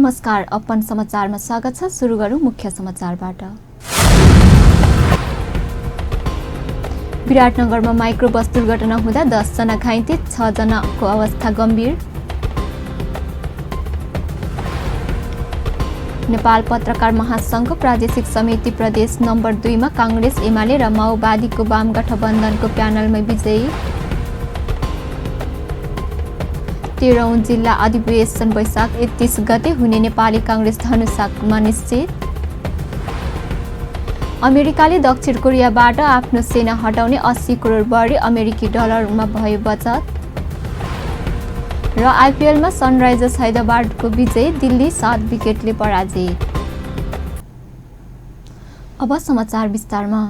नमस्कार, अपन समाचारमा स्वागत छ। सुरु गरौँ मुख्य समाचारबाट। विराटनगरमा माइक्रो बस दुर्घटना हुँदा 10 जना घाइते, 6 जनाको अवस्था गम्भीर। नेपाल पत्रकार महासंघ प्रादेशिक समिति प्रदेश नम्बर 2 मा कांग्रेस, एमाले र माओवादीको वाम गठबन्धनको प्यानलमै विजयी। 13औं जिल्ला अधिवेशन वैशाख 31 गते हुने नेपाली कांग्रेस धनुषामा निश्चित। अमेरिकाले दक्षिण कोरियाबाट आफ्नो सेना हटाउने 80 करोड बढी अमेरिकी डलरमा भयो बचत। र आइपिएलमा सनराइजर्स हैदराबादको विजय, दिल्ली 7 विकेटले पराजित। अब समाचार विस्तारमा।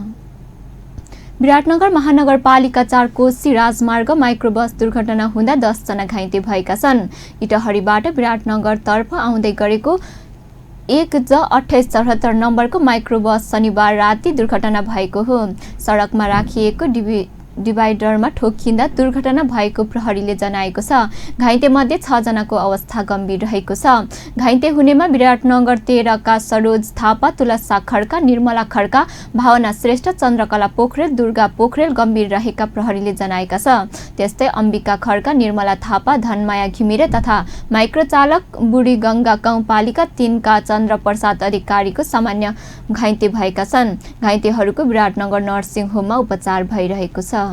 विराटनगर महानगरपालिका 4 कोशी राजमार्ग माइक्रो बस दुर्घटना हुँदा 10 जना घाइते भएका छन्। इटहरीबाट विराटनगरतर्फ आउँदै गरेको 1J2874 नम्बरको माइक्रो बस शनिबार राति दुर्घटना भएको हो। सडकमा राखिएको डिभाइडरमा ठोकिँदा दुर्घटना भएको प्रहरीले जनाएको छ। घाइते मध्ये 6 जनाको अवस्था गम्भीर रहेको छ। घाइते हुनेमा विराटनगर 13 का सरोज थापा, तुलसा खड्का, निर्मला खड्का, भावना श्रेष्ठ, चन्द्रकला पोखरेल, दुर्गा पोखरेल गम्भीर रहेका प्रहरीले जनाएका छ। त्यस्तै अम्बिका खड्का, निर्मला थापा, धनमाया घिमिरे तथा माइक्रो चालक बुढी गंगा गाउँपालिका 3 का चन्द्र प्रसाद अधिकारीको सामान्य घाइते भएका छन्। घाइतेहरूको विराटनगर नर्सिङ होममा उपचार भइरहेको छ।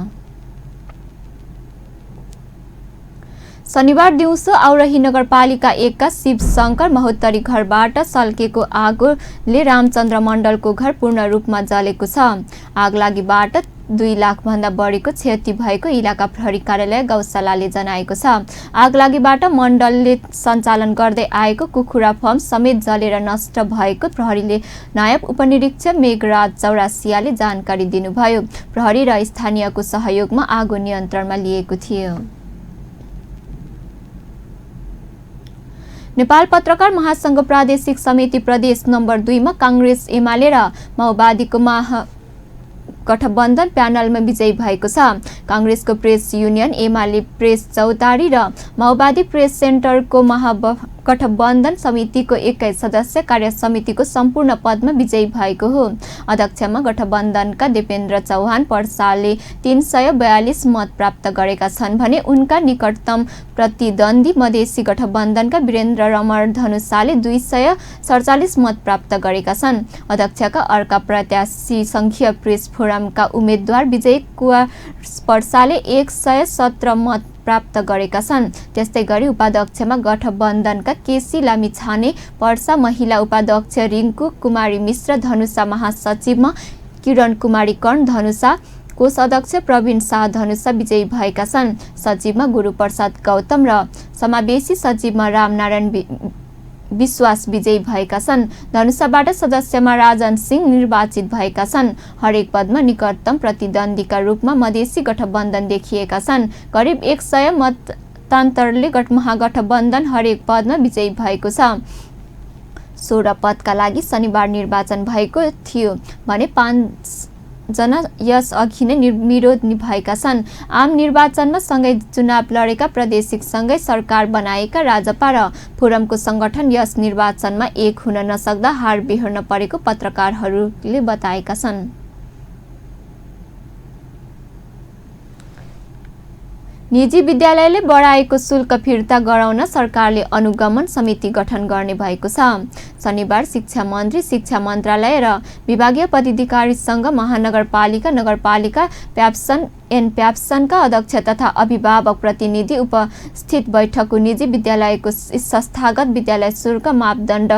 शनिबार दिउँसो औरही नगरपालिका 1 का शिवशंकर महोत्तरी घरबाट सल्केको आगोले रामचन्द्र मण्डलको घर पूर्ण रूपमा जलेको छ। आगलागीबाट 2 लाख भन्दा बढीको क्षति भएको इलाका प्रहरी कार्यालय गौशालाले जनाएको छ। आगलागीबाट मण्डलले सञ्चालन गर्दै आएको कुखुरा फर्म समेत जलेर नष्ट भएको प्रहरीले नायब उपनिरीक्षक मेघराज चौरासियाले जानकारी दिनुभयो। प्रहरी र स्थानीयको सहयोगमा आगो नियन्त्रणमा लिएको थियो। नेपाल पत्रकार महासंघ प्रादेशिक समिति प्रदेश नम्बर 2 मा कांग्रेस, एमाले र माओवादीको गठबन्धन प्यानलमा विजयी भएको छ। कांग्रेसको प्रेस युनियन, एमाले प्रेस चौतारी र माओवादी प्रेस सेन्टरको महागठबन्धन समितिको 21 सदस्य कार्य समितिको सम्पूर्ण पदमा विजयी भएको हो। अध्यक्षमा गठबन्धनका देवेन्द्र चौहान पर्सालले 342 मत प्राप्त गरेका छन् भने उनका निकटतम प्रतिद्वन्दी मधेसी गठबन्धनका वीरेन्द्र रमण धनुषाले 247 मत प्राप्त गरेका छन्। अध्यक्षका अर्का प्रत्याशी संघीय प्रेस फोरमका उम्मेद्वार विजय कुमार पर्साले 117 मत प्राप्त गरेका छन्। त्यस्तै गरी उपाध्यक्षमा गठबन्धनका केसी लामिछाने पर्सा, महिला उपाध्यक्ष रिङ्कु कुमारी मिश्र धनुषा, महासचिवमा किरण कुमारी कर्ण धनुषा, कोष अध्यक्ष प्रवीण शाह धनुषा विजयी भएका छन्। सचिवमा गुरुप्रसाद गौतम र समावेशी सचिवमा रामनारायण विश्वास विजयी भएका छन्। धनुषाबाट सदस्यमा राजन सिंह निर्वाचित भएका छन्। हरेक पदमा निकटतम प्रतिद्वन्दीका रूपमा मधेसी गठबन्धन देखिएका छन्। करिब 100 मतदान्तरले महागठबन्धन हरेक पदमा विजयी भएको छ। 16 पदका लागि शनिबार निर्वाचन भएको थियो भने 5 जना यस अघि नै विरोध भएका छन्। आम निर्वाचनमा सँगै चुनाव लडेका, प्रादेशिक सँगै सरकार बनाएका राजपा र फोरमको संगठन यस निर्वाचनमा एक हुन नसक्दा हार बेहोर्न परेको पत्रकारहरूले बताएका छन्। निजी विद्यालयले बढाएको शुल्क फिर्ता गराउन सरकारले अनुगमन समिति गठन गर्ने भएको छ। शनिबार शिक्षा मन्त्री, शिक्षा मन्त्रालय र विभागीय पदाधिकारीसँग महानगरपालिका, नगरपालिका, प्याप्सनका अध्यक्ष तथा अभिभावक प्रतिनिधि उपस्थित बैठकको निजी विद्यालयको संस्थागत विद्यालय शुल्क मापदण्ड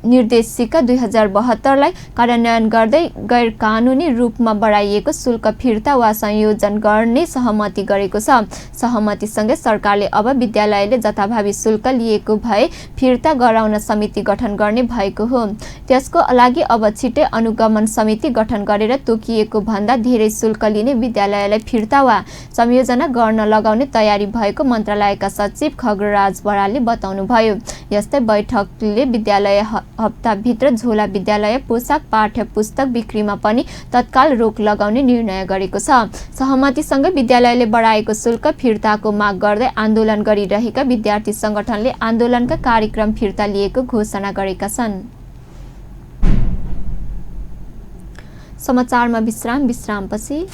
निर्देशिका 2072 लाई कार्यान्वयन गर्दै गैर कानुनी रूपमा बढाइएको शुल्क फिर्ता वा संयोजन गर्ने सहमति गरेको छ। सहमतिसँगै सरकारले अब विद्यालयले जथाभावी शुल्क लिएको भए फिर्ता गराउन समिति गठन गर्ने भएको हो। त्यसको लागि अब छिटै अनुगमन समिति गठन गरेर तोकिएको भन्दा धेरै शुल्क लिने विद्यालयलाई फिर्ता वा संयोजना गर्न लगाउने तयारी भएको मन्त्रालयका सचिव खगराज बरालले बताउनुभयो। यस्तै बैठकले विद्यालय हप्ताभित्र झोला विद्यालय पोशाक पाठ्य पुस्तक बिक्रीमा पनि तत्काल रोक लगाउने निर्णय गरेको छ। सहमतिसँगै विद्यालयले बढाएको शुल्क फिर्ताको माग गर्दै आन्दोलन गरिरहेका विद्यार्थी संगठनले आन्दोलनका कार्यक्रम फिर्ता लिएको घोषणा गरेका छन्। समाचारमा विश्रामपछि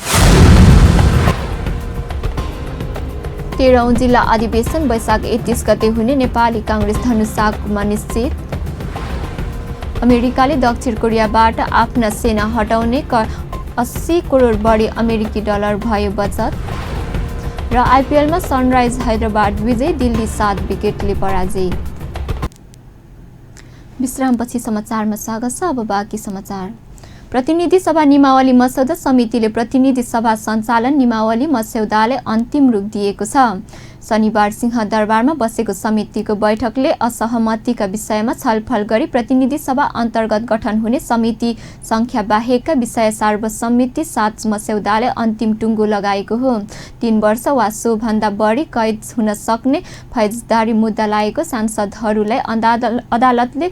13औं जिल्ला अधिवेशन वैशाख 31 गते हुने नेपाली कांग्रेस धनुषामा निश्चित। अमेरिकाले दक्षिण कोरियाबाट आफ्ना सेना हटाउने 80 करोड बढी अमेरिकी डलर भयो बचत। र आइपिएलमा सनराइज हैदराबाद विजय, दिल्ली 7 विकेटले पराजित। विश्रामपछि समाचारमा स्वागत छ। अब बाँकी समाचार। प्रतिनिधि सभा निमावली मस्यौदा समितिले प्रतिनिधि सभा सञ्चालन निमावली मस्यौदालाई अन्तिम रूप दिएको छ। शनिबार सिंहदरबारमा बसेको समितिको बैठकले असहमतिका विषयमा छलफल गरी प्रतिनिधि सभा अन्तर्गत गठन हुने समिति संख्या बाहेकका विषय सर्वसम्मति 7 मस्यौदाले अन्तिम टुङ्गो लगाएको हो। 3 वर्ष वा सोभन्दा बढी कैद हुन सक्ने फौजदारी मुद्दा लागेको सांसदहरूलाई अदालतले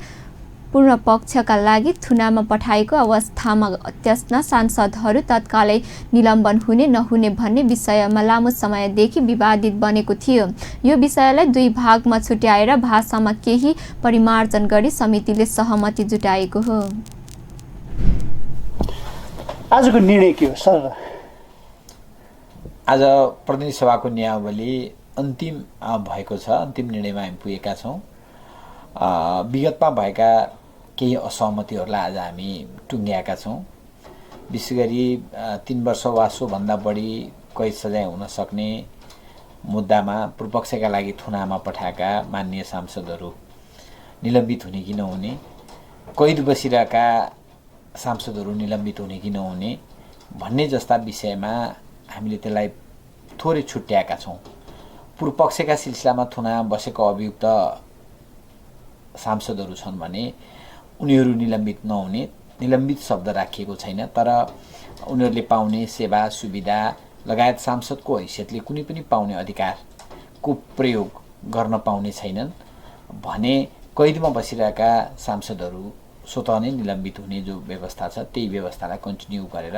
पूर्ण पक्षका लागि थुनामा पठाएको अवस्थामा त्यसमा सांसदहरू तत्कालै निलम्बन हुने नहुने भन्ने विषयमा लामो समयदेखि विवादित बनेको थियो। यो विषयलाई 2 भागमा छुट्याएर भाषामा केही परिमार्जन गरी समितिले सहमति जुटाएको हो। आजको निर्णय के हो सर? आज प्रतिनिधि सभाको नियमावली अन्तिम भएको छ। अन्तिम निर्णयमा हामी पुगेका छौँ। विगतमा भएका केही असहमतिहरूलाई आज हामी टुङ्ग्याएका छौँ। विशेष गरी 3 वर्ष वा सोभन्दा बढी कैद सजाय हुन सक्ने मुद्दामा पूर्वपक्षका लागि थुनामा पठाएका माननीय सांसदहरू निलम्बित हुने कि नहुने, कैद बसिरहेका सांसदहरू निलम्बित हुने कि नहुने भन्ने जस्ता विषयमा हामीले त्यसलाई थोरै छुट्याएका छौँ। पूर्वपक्षका सिलसिलामा थुनामा बसेको अभियुक्त सांसदहरू छन् भने उनीहरू निलम्बित नहुने, निलम्बित शब्द राखिएको छैन, तर उनीहरूले पाउने सेवा सुविधा लगायत सांसदको हैसियतले कुनै पनि पाउने अधिकारको प्रयोग गर्न पाउने छैनन् भने कैदमा बसिरहेका सांसदहरू स्वतः नै निलम्बित हुने जो व्यवस्था छ त्यही व्यवस्थालाई कन्टिन्यू गरेर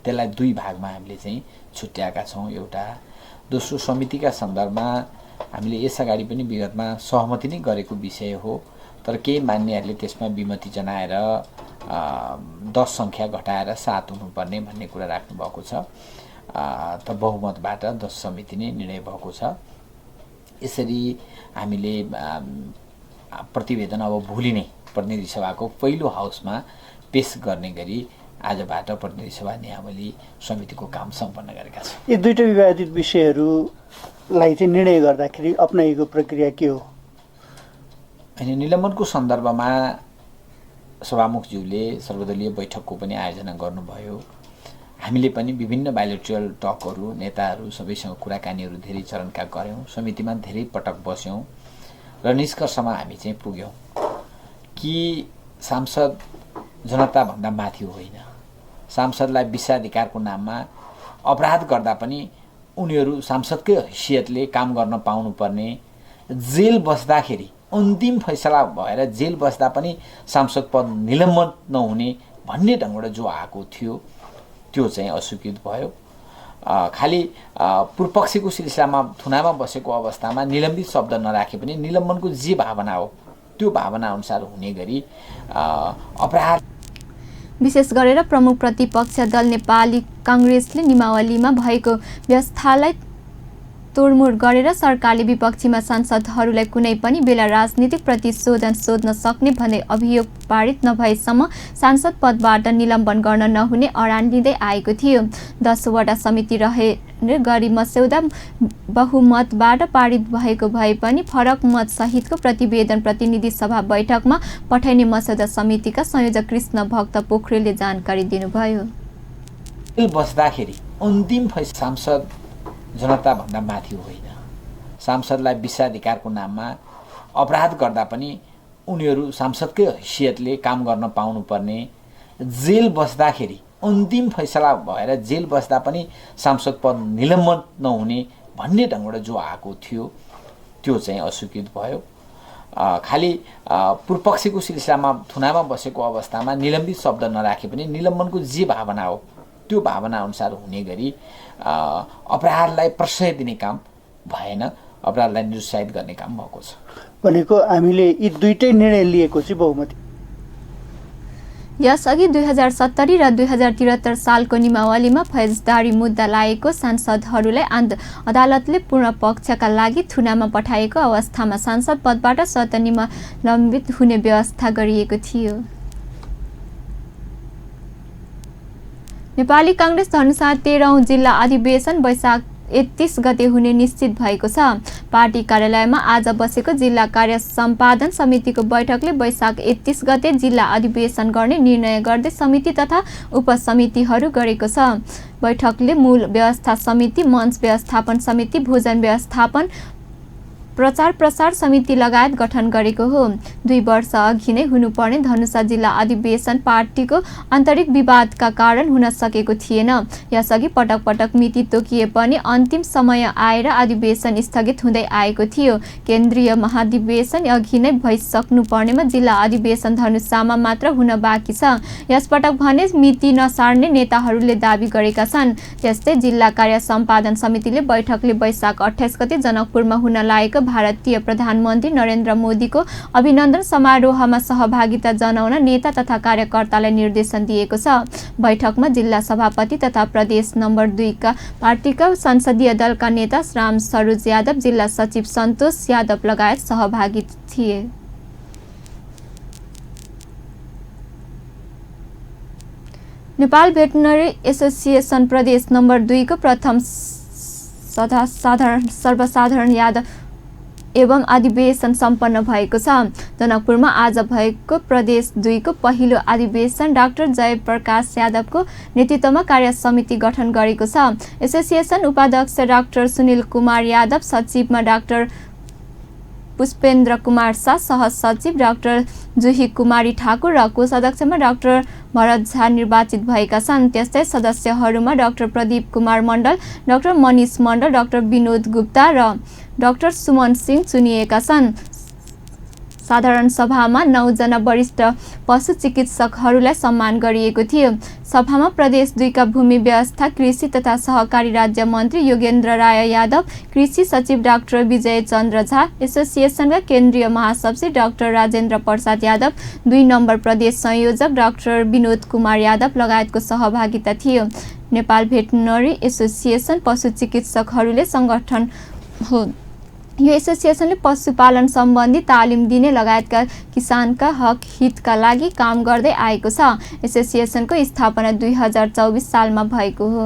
त्यसलाई 2 भागमा हामीले चाहिँ छुट्याएका छौँ। एउटा दोस्रो समितिका सन्दर्भमा हामीले यसअगाडि पनि विगतमा सहमति नै गरेको विषय हो, तर केही मान्यहरूले त्यसमा विमति जनाएर 10 सङ्ख्या घटाएर 7 हुनुपर्ने भन्ने कुरा राख्नुभएको छ। त बहुमतबाट 10 समिति नै निर्णय भएको छ। यसरी हामीले प्रतिवेदन अब भोलि नै प्रतिनिधि सभाको पहिलो हाउसमा पेश गर्ने गरी आजबाट प्रतिनिधि सभा नियमावली समितिको काम सम्पन्न गरेका छौँ। यी 2टा विवादित विषयहरूलाई चाहिँ निर्णय गर्दाखेरि अपनाएको प्रक्रिया के हो? अनि निलम्बनको सन्दर्भमा सभामुखज्यूले सर्वदलीय बैठकको पनि आयोजना गर्नुभयो। हामीले पनि विभिन्न बायोलेटरल टकहरू नेताहरू सबैसँग कुराकानीहरू धेरै चरणका गऱ्यौँ। समितिमा धेरै पटक बस्यौँ र निष्कर्षमा हामी चाहिँ पुग्यौँ कि सांसद जनताभन्दा माथि होइन। सांसदलाई विशेषाधिकारको नाममा अपराध गर्दा पनि उनीहरू सांसदकै हैसियतले काम गर्न पाउनुपर्ने, जेल बस्दाखेरि अन्तिम फैसला भएर जेल बस्दा पनि सांसद पद निलम्बन नहुने भन्ने ढङ्गबाट जो आएको थियो त्यो चाहिँ अस्वीकृत भयो। खालि पूर्वपक्षको सिलसिलामा थुनामा बसेको अवस्थामा निलम्बित शब्द नराखे पनि निलम्बनको जे भावना हो त्यो भावना अनुसार हुने गरी अपराध। विशेष गरेर प्रमुख प्रतिपक्ष दल नेपाली कांग्रेसले निमावलीमा भएको व्यवस्थालाई तोडमोड गरेर सरकारले विपक्षीमा सांसदहरूलाई कुनै पनि बेला राजनीतिक प्रतिशोधन सोध्न सक्ने भन्ने अभियोग पारित नभएसम्म सांसद पदबाट निलम्बन गर्न नहुने अडान लिँदै आएको थियो। 10 वटा समिति रहे गरी मस्यौदा बहुमतबाट पारित भएको भए पनि फरक मत सहितको प्रतिवेदन प्रतिनिधि सभा बैठकमा पठाइने मस्यौदा समितिका संयोजक कृष्ण भक्त पोखरेलले जानकारी दिनुभयो। बस्दाखेरि अन्तिम फैसला सांसद जनताभन्दा माथि होइन। सांसदलाई विशेषाधिकारको नाममा अपराध गर्दा पनि उनीहरू सांसदकै हैसियतले काम गर्न पाउनुपर्ने, जेल बस्दाखेरि अन्तिम फैसला भएर जेल बस्दा पनि सांसद पद निलम्बन नहुने भन्ने ढङ्गबाट जो आएको थियो त्यो चाहिँ अस्वीकृत भयो। खालि पूर्वपक्षको सिलसिलामा थुनामा बसेको अवस्थामा निलम्बित शब्द नराखे पनि निलम्बनको जे भावना हो त्यो भावना अनुसार हुने गरी अपराधलाई प्रश्रय दिने काम भएन, अपराधलाई निरुत्साहित गर्ने काम भएको छ। भनेको हामीले यी दुईटै निर्णय लिएको चाहिँ बहुमत। यसअघि 2070 र 2073 सालको नियमावलीमा फौजदारी मुद्दा लागेको सांसदहरूलाई अदालतले पूर्ण पक्षका लागि थुनामा पठाएको अवस्थामा सांसद पदबाट स्वतः निलम्बित हुने व्यवस्था गरिएको थियो। नेपाली कांग्रेस धनुषा 13औं जिल्ला अधिवेशन वैशाख 31 गते हुने निश्चित भएको छ। पार्टी कार्यालयमा आज बसेको जिल्ला कार्य सम्पादन समितिको बैठकले वैशाख 31 गते जिल्ला अधिवेशन गर्ने निर्णय गर्दै समिति तथा उपसमितिहरू गरेको छ। बैठकले मूल व्यवस्था समिति, मञ्च व्यवस्थापन समिति, भोजन व्यवस्थापन, प्रचार प्रसार समिति लगायत गठन गरेको हो। 2 वर्ष अघि नै हुनुपर्ने धनुषा जिल्ला अधिवेशन पार्टीको आन्तरिक विवादका कारण हुन सकेको थिएन। यसअघि पटक पटक मिति तोकिए पनि अन्तिम समय आएर अधिवेशन स्थगित हुँदै आएको थियो। केन्द्रीय महाधिवेशन अघि नै भइसक्नुपर्नेमा जिल्ला अधिवेशन धनुषामा मात्र हुन बाँकी छ। यसपटक भने मिति नसार्ने नेताहरूले दाबी गरेका छन्। त्यस्तै जिल्ला कार्य सम्पादन समितिले बैठकले वैशाख 28 गते जनकपुरमा हुन लागेको भारतीय प्रधानमन्त्री नरेन्द्र मोदीको अभिनन्दन समारोहमा सहभागिता जनाउन नेता तथा कार्यकर्तालाई निर्देशन दिएको छ। बैठकमा जिल्ला सभापति तथा प्रदेश नम्बर 2 का पार्टीका संसदीय दलका नेता राम सरोज यादव, जिल्ला सचिव सन्तोष यादव लगायत सहभागी थिए। नेपाल भेटनरी एसोसिएसन प्रदेश नम्बर 2 को प्रथम सर्वसाधारण यादव एवं अधिवेशन सम्पन्न भएको छ। जनकपुरमा आज भएको प्रदेश 2 को पहिलो अधिवेशन डाक्टर जयप्रकाश यादवको नेतृत्वमा कार्य समिति गठन गरेको छ। एसोसिएसन उपाध्यक्ष डाक्टर सुनिल कुमार यादव, सचिवमा डाक्टर पुष्पेन्द्र कुमार शाह, सहसचिव डाक्टर जुही कुमारी ठाकुर र कोषाध्यक्षमा डाक्टर भरत झा निर्वाचित भएका छन्। त्यस्तै सदस्यहरूमा डाक्टर प्रदीप कुमार मण्डल, डाक्टर मनिष मण्डल, डाक्टर विनोद गुप्ता र डाक्टर सुमन सिंह चुनिएका छन्। साधारण सभामा 9 जना वरिष्ठ पशु चिकित्सकहरूलाई सम्मान गरिएको थियो। सभामा प्रदेश 2 का भूमि व्यवस्था, कृषि तथा सहकारी राज्य मन्त्री योगेन्द्र राय यादव, कृषि सचिव डाक्टर विजय चन्द्र झा, एसोसिएसनका केन्द्रीय महासचिव डाक्टर राजेन्द्र प्रसाद यादव, 2 नम्बर प्रदेश संयोजक डाक्टर विनोद कुमार यादव लगायतको सहभागिता थियो। नेपाल भेटनरी एसोसिएसन पशु चिकित्सकहरूले संगठन हो। यो एसोसिएसनले पशुपालन सम्बन्धी तालिम दिने लगायतका किसानका हक हितका लागि काम गर्दै आएको छ। एसोसिएसनको स्थापना 2024 सालमा भएको हो।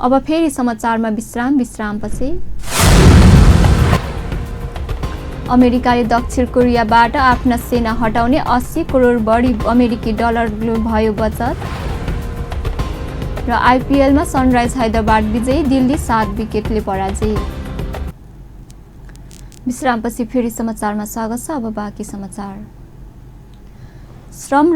अब फेरि समाचारमा विश्रामपछि अमेरिकाले दक्षिण कोरियाबाट आफ्ना सेना हटाउने 80 करोड बढी अमेरिकी डलर भयो बचत र आइपिएलमा सनराइज हैदराबाद विजयी, दिल्ली 7 विकेटले पराजय। विश्रामपछि फेरि समाचारमा स्वागत छ। अब बाँकी समाचार। श्रम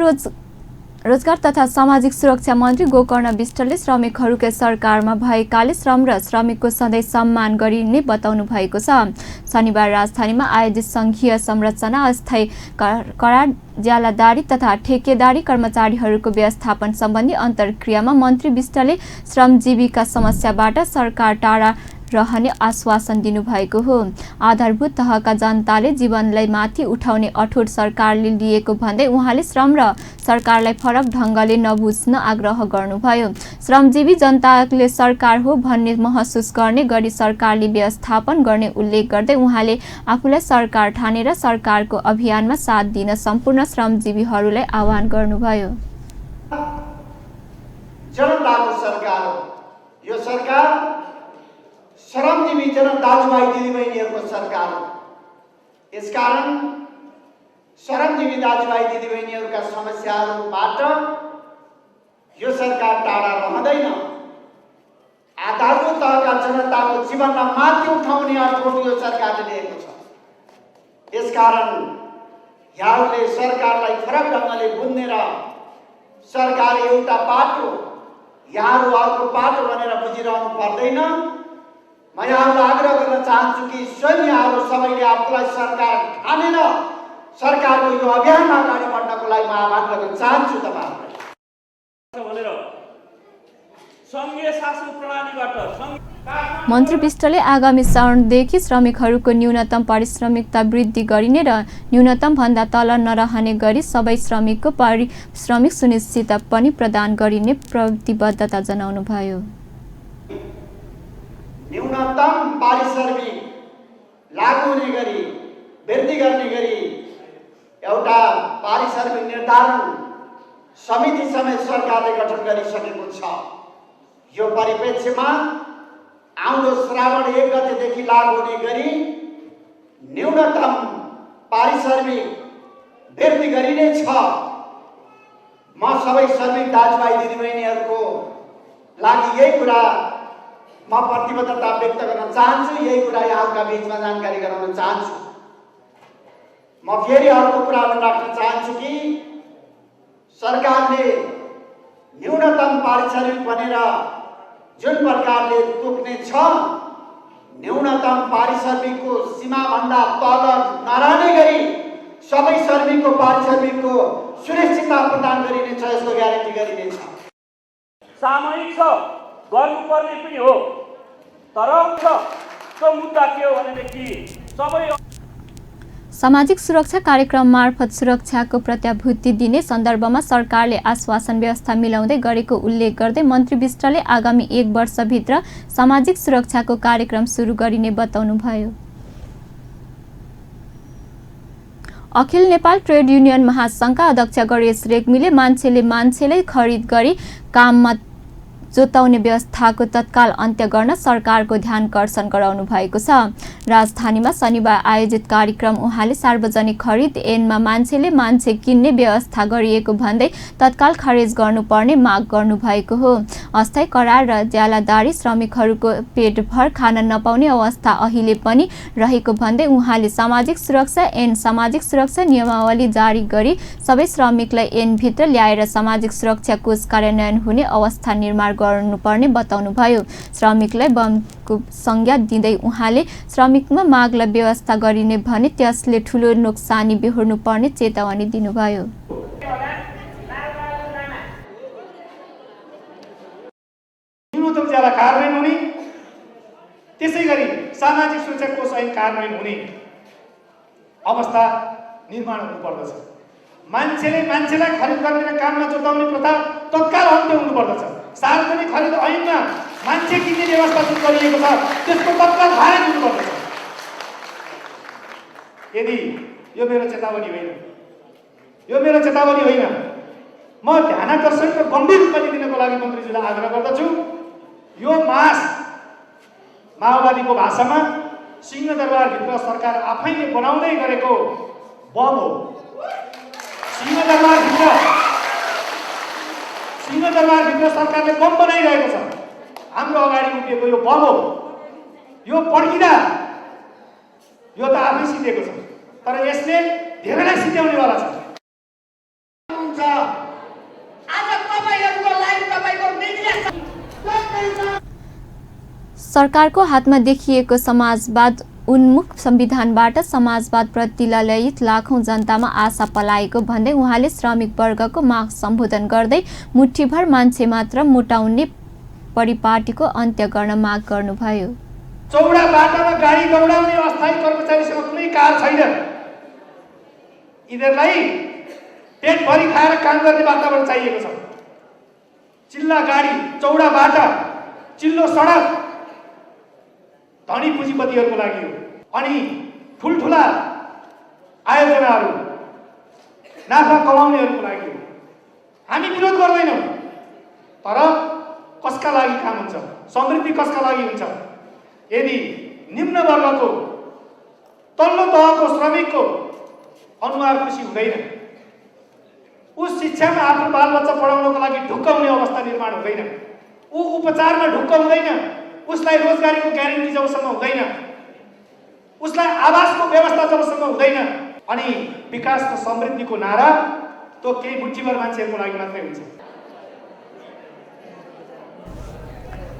रोजगार तथा सामाजिक सुरक्षा मन्त्री गोकर्ण विष्टले श्रमिकहरूकै सरकारमा भएकाले श्रम र श्रमिकको सधैँ सम्मान गरिने बताउनु भएको छ। शनिबार राजधानीमा आयोजित सङ्घीय संरचना, अस्थायी करार, ज्यालादारी तथा ठेकेदारी कर्मचारीहरूको व्यवस्थापन सम्बन्धी अन्तर्क्रियामा मन्त्री विष्टले श्रमजीवीका समस्याबाट सरकार टाढा रहने आश्वासन दिनुभएको हो। आधारभूत तहका जनताले जीवनलाई माथि उठाउने अठोट सरकारले लिएको भन्दै उहाँले श्रम र सरकारलाई फरक ढङ्गले नबुझ्न आग्रह गर्नुभयो। श्रमजीवी जनताले सरकार हो भन्ने महसुस गर्ने गरी सरकारले व्यवस्थापन गर्ने उल्लेख गर्दै उहाँले आफूलाई सरकार ठानेर सरकारको अभियानमा साथ दिन सम्पूर्ण श्रमजीवीहरूलाई आह्वान गर्नुभयो। जनताको सरकार हो यो सरकार, श्रमजीवी दाजुभाइ दिदीबहिनीहरूको सरकार हो। यसकारण श्रमजीवी दाजुभाइ दिदीबहिनीहरूका समस्याहरूबाट यो सरकार टाढा रहँदैन। आधारभूत तहका जनताको जीवनलाई माथि उठाउने अठोट यो सरकारले लिएको छ। यसकारण यहाँहरूले सरकारलाई फरक ढङ्गले बुझ्ने र सरकार एउटा पाटो, यहाँहरू अर्को पाटो भनेर बुझिरहनु पर्दैन। म यहाँहरूलाई आग्रह गर्न चाहन्छु कि स्वयं यहाँहरू सबैले आफूलाई सरकार ठानेर सरकारको यो अभियानमा अगाडि बढ्नको लागि म आह्वान गर्न चाहन्छु तपाईँहरूलाई। संघीय शासन प्रणालीबाट मन्त्री विष्टले आगामी साउनदेखि श्रमिकहरूको न्यूनतम पारिश्रमिकता वृद्धि गरिने र न्यूनतम भन्दा तल नरहने गरी सबै श्रमिकको पारिश्रमिक सुनिश्चित पनि प्रदान गरिने प्रतिबद्धता जनाउनुभयो। न्यूनतम पारिश्रमिक लागू हुने गरी वृद्धि गर्ने गरी एउटा पारिश्रमिक निर्धारण समिति समेत सरकारले गठन गरिसकेको छ। यो परिप्रेक्ष्यमा आउँदो श्रावण 1 गतेदेखि लागू हुने गरी न्यूनतम पारिश्रमिक वृद्धि गरिनेछ। म सबै श्रमिक दाजुभाइ दिदीबहिनीहरूको लागि यही कुरा म प्रतिबद्धता व्यक्त गर्न चाहन्छु, यही कुरा यहाँका बीचमा जानकारी गराउन चाहन्छु। म फेरि अर्को कुरा राख्न चाहन्छु कि सरकारले न्यूनतम पारिश्रमिक भनेर जुन प्रकारले तोक्ने छ, न्यूनतम पारिश्रमिकको सीमाभन्दा तल नरहने गरी सबै श्रमिकको पारिश्रमिकको सुरक्षितता प्रदान गरिनेछ, यसको ग्यारेन्टी गरिनेछ। सामूहिक छ, गर्नुपर्ने पनि हो, तर त्यो मुद्दा के हो भनेदेखि सबै सामाजिक सुरक्षा कार्यक्रम मार्फत सुरक्षाको प्रत्याभूति दिने सन्दर्भमा सरकारले आश्वासन व्यवस्था मिलाउँदै गरेको उल्लेख गर्दै मन्त्री विष्टले आगामी 1 वर्षभित्र सामाजिक सुरक्षाको कार्यक्रम सुरु गरिने बताउनुभयो। अखिल नेपाल ट्रेड युनियन महासंघका अध्यक्ष गणेश रेग्मीले मान्छेले खरिद गरी काममा जोताउने व्यवस्थाको तत्काल अन्त्य गर्न सरकारको ध्यानकर्षण गराउनु भएको छ। राजधानीमा शनिबार आयोजित कार्यक्रम उहाँले सार्वजनिक खरिद ऐनमा मान्छे किन्ने व्यवस्था गरिएको भन्दै तत्काल खारेज गर्नुपर्ने माग गर्नुभएको हो। अस्थायी करार र ज्यालादारी श्रमिकहरूको पेटभर खान नपाउने अवस्था अहिले पनि रहेको भन्दै उहाँले सामाजिक सुरक्षा नियमावली जारी गरी सबै श्रमिकलाई ऐनभित्र ल्याएर सामाजिक सुरक्षा कोष कार्यान्वयन हुने अवस्था निर्माण गर्नुपर्ने बताउनुभयो। श्रमिकलाई बमको संज्ञा दिँदै उहाँले श्रमिकमा मागलाई व्यवस्था गरिने भने त्यसले ठूलो नोक्सानी बेहोर्नुपर्ने चेतावनी दिनुभयो। न्यूनतम ज्याला कार्यान्वयन हुने, त्यसैगरी सामाजिक सुरक्षा कोष ऐन कार्यान्वयन हुने अवस्था निर्माण हुनुपर्दछ। मान्छेलाई खरिद गर्ने र काममा जोताउने प्रथा तत्काल अन्त्य हुनुपर्दछ। सार्वजनिक खरिद ऐनमा मान्छे किन्ने व्यवस्था जुन गरिएको छ त्यसको तत्काल खारेज हुनुपर्दछ। यदि यो मेरो चेतावनी होइन, म ध्यानाकर्षण र गम्भीर रूपमा दिनको लागि मन्त्रीजीलाई आग्रह गर्दछु। यो मास माओवादीको भाषामा सिंहदरबारभित्र सरकार आफैले बनाउँदै गरेको बम हो। सिंहदरबारभित्र सरकारले बम बनाइरहेको छ। हाम्रो अगाडि उभिएको यो बम हो। यो पड्किँदा यो त आफै सिद्धेको छ, तर यसले धेरैलाई सिद्ध्याउनेवाला छ। सरकारको हातमा देखिएको समाजवाद उन्मुख संविधानबाट समाजवाद प्रति ललायित लाखौं जनतामा आशा पलाएको भन्दै उहाँले श्रमिक वर्गको माग सम्बोधन गर्दै मुठ्ठीभर मान्छे मात्र मोटाउने परिपाटीको अन्त्य गर्न माग गर्नुभयो। चौडा बाटामा गाडी दौडाउने अस्थायी कर्मचारीसँग कुनै कार छैन। यिनीहरूलाई पेटभरि खाएर काम गर्ने वातावरण चाहिएको छ। चिल्ला गाडी, चौडा बाटा, चिल्लो सडक धनी पुँजीपतिहरूको लागि हो। अनि ठुल्ठुला आयोजनाहरू नाफा कमाउनेहरूको लागि हो। हामी विरोध गर्दैनौँ, तर कसका लागि काम हुन्छ, समृद्धि कसका लागि हुन्छ? यदि निम्न वर्गको तल्लो तहको श्रमिकको अनुहार खुसी हुँदैन, उस शिक्षामा आफ्नो बालबच्चा पढाउनको लागि ढुक्क हुने अवस्था निर्माण हुँदैन, ऊ उपचारमा ढुक्क हुँदैन, उसलाई रोजगारीको ग्यारेन्टी जबसम्म हुँदैन, उसलाई आवासको व्यवस्था जबसम्म हुँदैन, अनि विकास र समृद्धिको नारा त्यो केही मुठ्ठीभर मान्छेहरूको लागि मात्रै हुन्छ।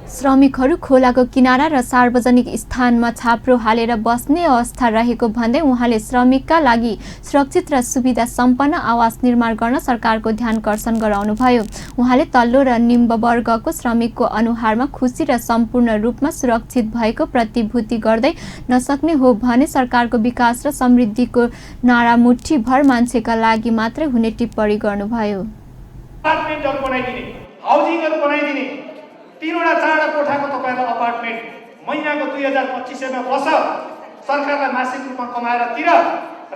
श्रमिकहरू खोलाको किनारा र सार्वजनिक स्थानमा छाप्रो हालेर बस्ने अवस्था रहेको भन्दै उहाँले श्रमिकका लागि सुरक्षित र सुविधा सम्पन्न आवास निर्माण गर्न सरकारको ध्यानकर्षण गराउनुभयो। उहाँले तल्लो र निम्न वर्गको श्रमिकको अनुहारमा खुसी र सम्पूर्ण रूपमा सुरक्षित भएको प्रतिभूति गर्दै नसक्ने हो भने सरकारको विकास र समृद्धिको नारा मुठ्ठीभर मान्छेका लागि मात्रै हुने टिप्पणी गर्नुभयो। अपार्टमेन्टहरु बनाइदिने, हाउसिङहरु बनाइदिने, 3वटा 4वटा कोठाको तपाईहरुलाई अपार्टमेन्ट महिनाको 2025 मा बस, सरकारलाई मासिक रूपमा कमाएर तिर,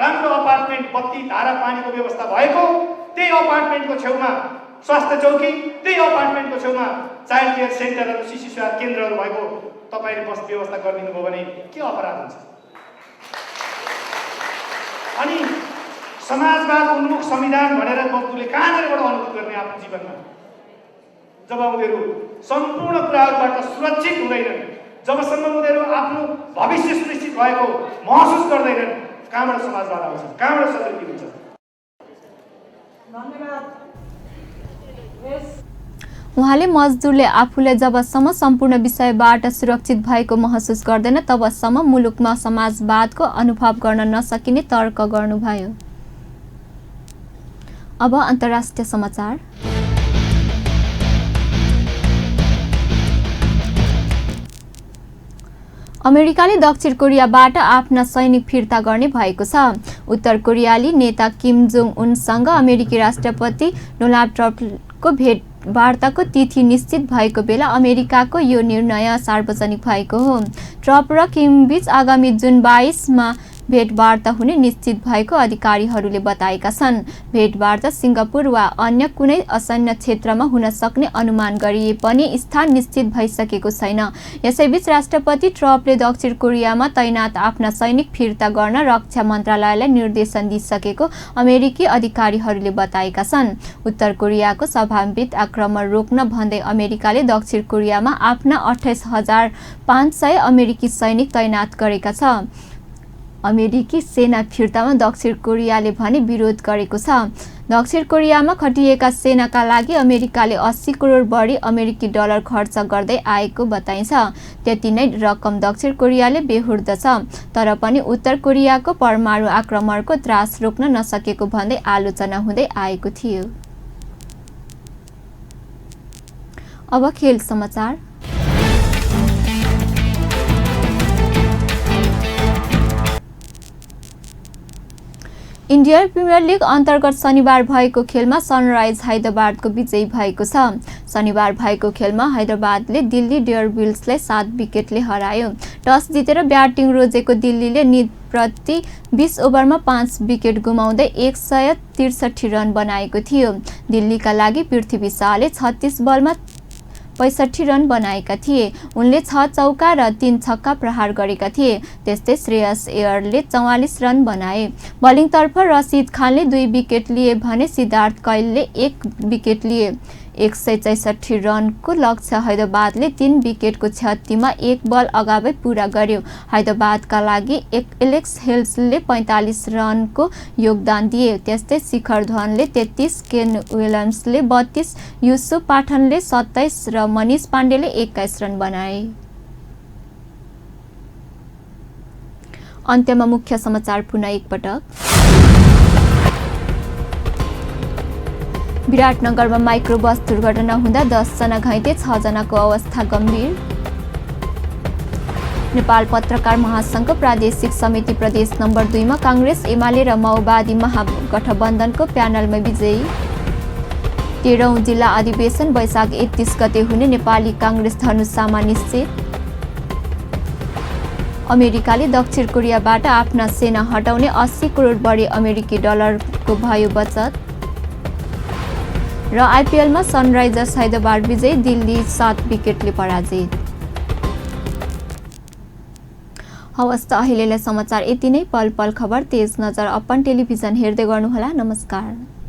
राम्रो अपार्टमेन्ट, बत्ती, धारा, पानीको व्यवस्था भएको, त्यही अपार्टमेन्टको छेउमा स्वास्थ्य चौकी, त्यही अपार्टमेन्टको छेउमा चाइल्ड केयर सेन्टरहरु, शिशु सेवा केन्द्रहरु भएको तपाईहरुले बस व्यवस्था गरिदिनु भयो भने के अपराध हुन्छ? अनि समाजवाद उन्मुख संविधान भनेर मजदुरले कहाँबाट अनुभूत गर्ने आफ्नो जीवनमा? जब उनीहरू सम्पूर्ण कुराहरूबाट सुरक्षित हुँदैनन्, जबसम्म उनीहरू आफ्नो भविष्य सुनिश्चित भएको महसुस गर्दैनन्, कहाँबाट समाजवाद आउँछ? कहाँबाट समृद्धि हुन्छ? उहाँले मजदुरले आफूले जबसम्म सम्पूर्ण विषयबाट सुरक्षित भएको महसुस गर्दैन तबसम्म मुलुकमा समाजवादको अनुभव गर्न नसकिने तर्क गर्नुभयो। अब अन्तर्राष्ट्रिय समाचार। अमेरिकाले दक्षिण कोरियाबाट आफ्ना सैनिक फिर्ता गर्ने भएको छ। उत्तर कोरियाली नेता किम जोङ उनसँग अमेरिकी राष्ट्रपति डोनाल्ड ट्रम्पको भेटवार्ताको तिथि निश्चित भएको बेला अमेरिकाको यो निर्णय सार्वजनिक भएको हो। ट्रम्प र किम बीच आगामी जुन 22 मा भेटवार्ता हुने निश्चित भएको अधिकारीहरूले बताएका छन्। भेटवार्ता सिङ्गापुर वा अन्य कुनै असैन्य क्षेत्रमा हुन सक्ने अनुमान गरिए पनि स्थान निश्चित भइसकेको छैन। यसैबीच राष्ट्रपति ट्रम्पले दक्षिण कोरियामा तैनात आफ्ना सैनिक फिर्ता गर्न रक्षा मन्त्रालयलाई निर्देशन दिइसकेको अमेरिकी अधिकारीहरूले बताएका छन्। उत्तर कोरियाको सम्भावित आक्रमण रोक्न भन्दै अमेरिकाले दक्षिण कोरियामा आफ्ना 28,500 अमेरिकी सैनिक तैनात गरेका छ। अमेरिकी सेना फिर्तामा दक्षिण कोरियाले भने विरोध गरेको छ। दक्षिण कोरियामा खटिएका सेनाका लागि अमेरिकाले 80 करोड बढी अमेरिकी डलर खर्च गर्दै आएको बताइन्छ। त्यति नै रकम दक्षिण कोरियाले बेहोर्दछ। तर पनि उत्तर कोरियाको परमाणु आक्रमणको त्रास रोक्न नसकेको भन्दै आलोचना हुँदै आएको थियो। अब खेल समाचार। इन्डियन प्रिमियर लिग अन्तर्गत शनिबार भएको खेलमा सनराइज हैदराबादको विजयी भएको छ। शनिबार भएको खेलमा हैदराबादले दिल्ली डेयरडेभिल्सलाई 7 विकेटले हरायो। टस जितेर ब्याटिङ रोजेको दिल्लीले प्रति 20 ओभरमा 5 विकेट गुमाउँदै 163 रन बनाएको थियो। दिल्लीका लागि पृथ्वी शाहले 36 बलमा 65 रन बनाएका थिए। उनले 6 चौका र 3 छक्का प्रहार गरेका थिए। त्यस्तै श्रेयस अय्यरले 44 रन बनाए। बलिङतर्फ रसिद खानले 2 विकेट लिए भने सिद्धार्थ कैलले 1 विकेट लिए। 164 रनको लक्ष्य हैदराबादले 3 विकेटको क्षतिमा 1 बल अगावै पूरा गर्यो। हैदराबादका लागि एलेक्स हेल्सले 45 रनको योगदान दिए। त्यस्तै शिखर धवनले 33, केन विलियम्सले 32, युसुफ पाठनले 27 र मनीष पाण्डेले 21 रन बनाए। अन्त्यमा मुख्य समाचार पुनः एकपटक। विराटनगरमा माइक्रो बस दुर्घटना हुँदा 10 जना घाइते, 6 जनाको अवस्था गम्भीर। नेपाल पत्रकार महासंघ प्रादेशिक समिति प्रदेश नम्बर 2 मा कांग्रेस, एमाले र माओवादी महागठबन्धनको प्यानलमा विजयी। 13औं जिल्ला अधिवेशन वैशाख 31 गते हुने नेपाली कांग्रेस धनुषामा निश्चित। अमेरिकाले दक्षिण कोरियाबाट आफ्ना सेना हटाउने 80 करोड बढी अमेरिकी डलरको भयो बचत। र आइपिएलमा सनराइजर्स हैदराबाद विजयी, दिल्ली 7 विकेटले पराजित। हवस् त अहिलेलाई समाचार यति नै। पल पल खबर तेज नजर अपन टेलिभिजन हेर्दै गर्नुहोला। नमस्कार।